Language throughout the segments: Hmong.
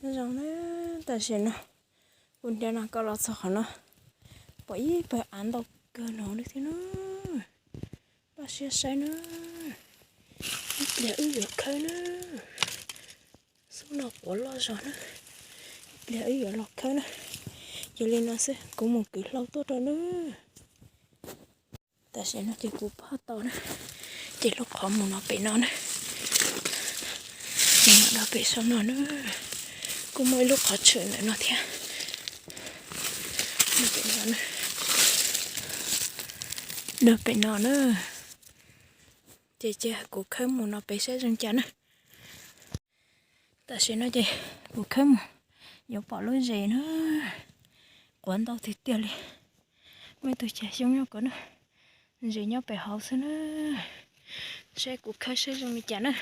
Nyob zoo na, tam sim no kuv nrhiav no koj los txog qhov no, pom ib pawg av ntau kawg no thiab na. Npaj siab saib na, ib pliag wb yuav khawb na. Xub no quav loj zog na, ib pliag wb yuav los khawb na. Ces li no xwb, kuv mus kwv hlau tuaj rau na. Tam sim no ces kuv phoj tau na, ces lub qhov mus no pem no na, ces no rau pem saum no na, kuj muaj ib lub qhov tshwm ntawm no thiab. Rau pem no na, ces cia kuv khawb mus no pem saib zoo cas na. Tam sim no ces kuv khawb mus, yuav pom lub zes na, quav ntau tiag tiag li. Muaj ib tug cag xyoob nyob ko na, zes nyob pem hauv xwb na. Saib kuv khawb saib zoo li cas na.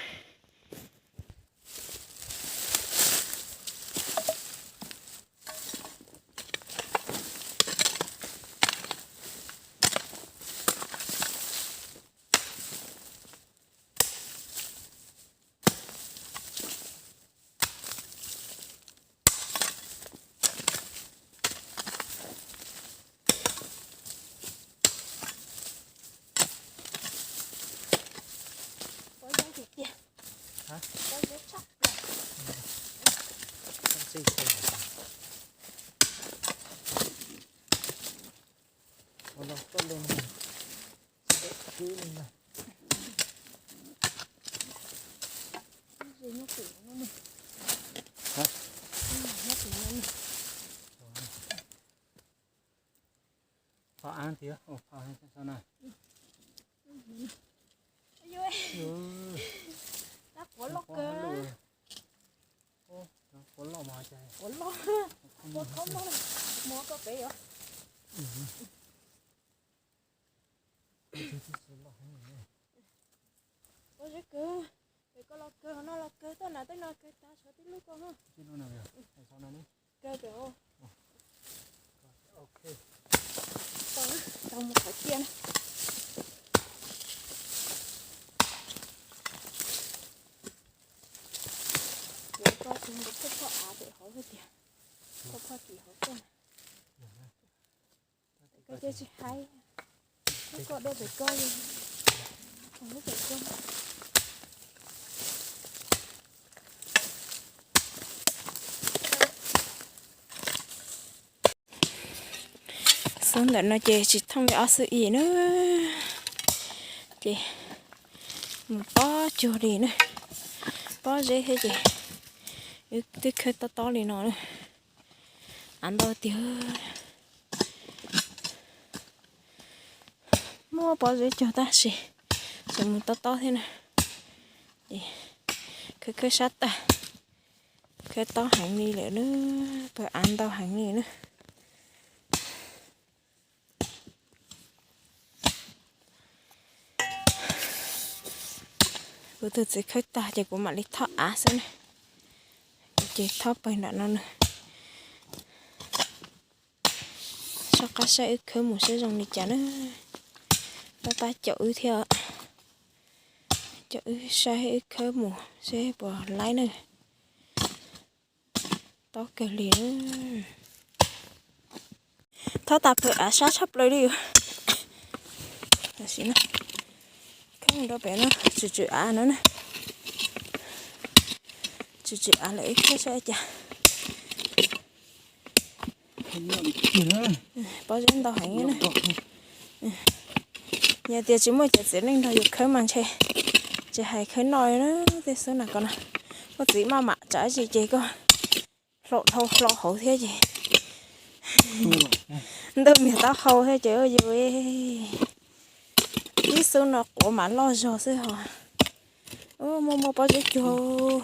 Phom av tiag, phom sau na. Quav loj kawg. Quav loj mas, quav loj, quav khob mog, mus koj pem os. Pob zeb kawg, pem koj los kawg, hauv no los kawg, toj nas tej no kawg tag, tshuav tib lub ko. Kawg pem. Tau, tau mus qhov ciaj na. Yuav ko tus ntawd phoj phoj av pem hauv hais tias, phoj phoj tim hauv tuaj. Koj cia tsis haib, koj dua pem koj, lub pem koj. Xub ntawm no ces tsis thooj li ob xub ib na, ces mus pob cuag li na, pob zeb thiab ces wb twb khawb tob tob li no na. Av ntau tiag, muaj pob zeb cuag tab sis tseem mus tob tob thiab na. Khawb khawb sab tag, khawb tob heev li lawm na, pawg av ntau heev li na. Kuv tus txiv khawb tag ces kuv mam li thob av xwb na. Kuv ces thob pawg nram no na. Soj qab saib wb khawb mus saib zoo li cas na. Tab tab caum wb thiab, caum wb saib wb khawb mus seb puas laib na. Tob kawg li. Thob tas pawg av sab tshaj plaws li. Tam sim no khawb mus rau pem no, tswm tswm av no na. Tswm tswm av lawm ib khawb saib cas. Pob zeb ntau heev na. Yog tias tsis muaj cov txiv neej nrog yus khawb mas ntshe tsis hais khawb noj li na. Tej xub na ko no, koj txiv maj mam tsav tsis ces koj hlau dhau hlau hauv thiab ces ntuj miag taub hau thiab ces yus ib xub no quav mas loj zog xwb ho. Muaj muaj pob zeb cuag,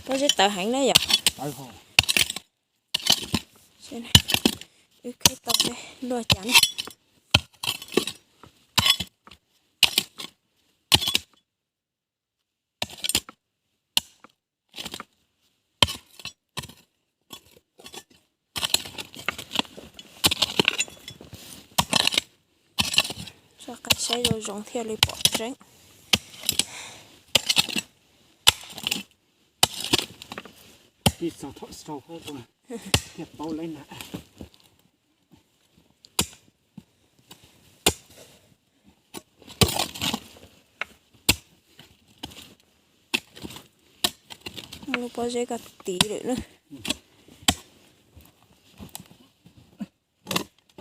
pob zeb tawv heev na yom. Wb khawb tau seb luaj cas na. Soj qab saib zoo zoo thiaj li pom tseeb. Tij txog thaum xaus thiaj paub lawm na. Muab lub pob zeb ko tiv lawm na.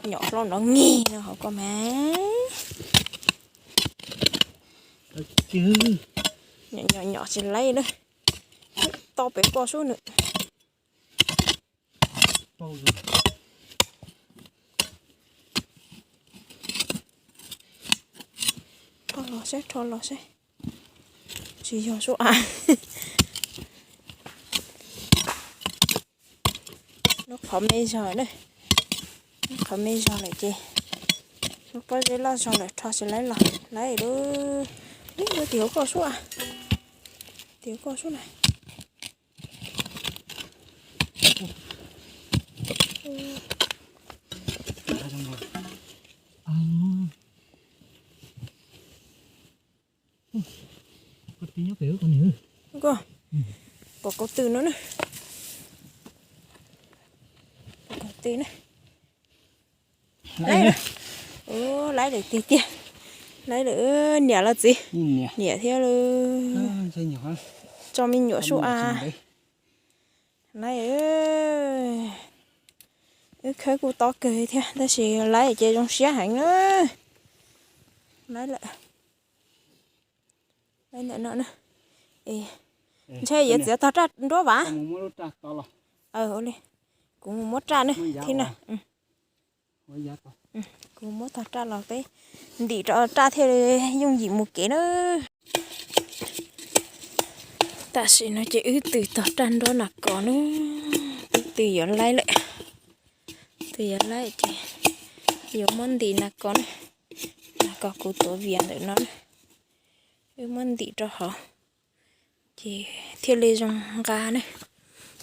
Nyom hlob nrov ngig no hauv ko mas. Nyom nyom nyom tsis laib na. To pem ko sub nws. Rho los saib, rho los saib. Tsis yog sub av. Lub qhov me zog na. Lub qhov me zog lawm ces lub pob zeb loj zog lawm rho tsis laib los laib lub. Ib lub tim hauv ko sub av. Tim hauv ko sub na. Ko, pom kaum tw no na. Pom kaum tw na. Laib lawm. Laib lawm tiag tiag. Laib lawm niam los txiv. Niam thiab lawm. Tso me nyuam sub av. Laib. Wb khawb kuj tob kawg thiab tab sis laib ces zoo siab heev na. Laib lawm. Laib ntawm no na. Ntshe yuav txiav tog raj nruab vas. Kuv mus muab raj na. Thib na. Kuv muab tog raj los peb ntim rau raj thiaj yooj yim mus kev na. Tam sim no ces wb tw tog raj nruab nas kos na. Twb tw yuav laib lawm. Tw yuav laib ces yuav muab ntim nas kos na. Nas kos kuv tuav vias ntawm no na. Wb muab ntim rau hauv ces thiaj li zoo nqa na.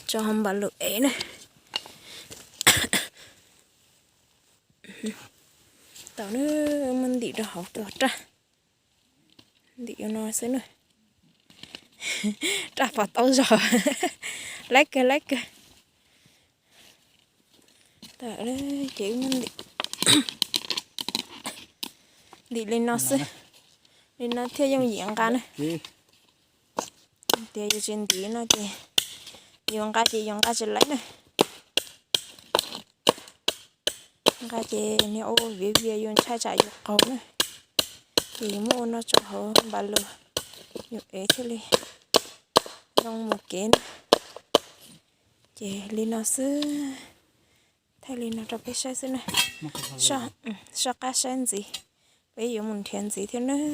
Tso hauv npav lus ev na. Tau na, muab ntim rau hauv tog raj. Ntim ua no xwb na. Raj pom tau zog. Laib kawg laib kawg. Ces ntim li no xwb, li no thiaj yooj yim nqa na. Tias yus tsis ntim no ces yus nqa ces yus nqa tsis laib na. Nqa ces niag ua viav vias yus ntshai tsam yus qaug na. Ces yus muab ua no tso hauv npav lus, yus ev thiaj li zoo mus kev na. Ces li no xwb, thaij li no rau peb saib xwb na. Soj qab saib ntxiv, peb yuav mus nrhiav ntxiv thiab nawb.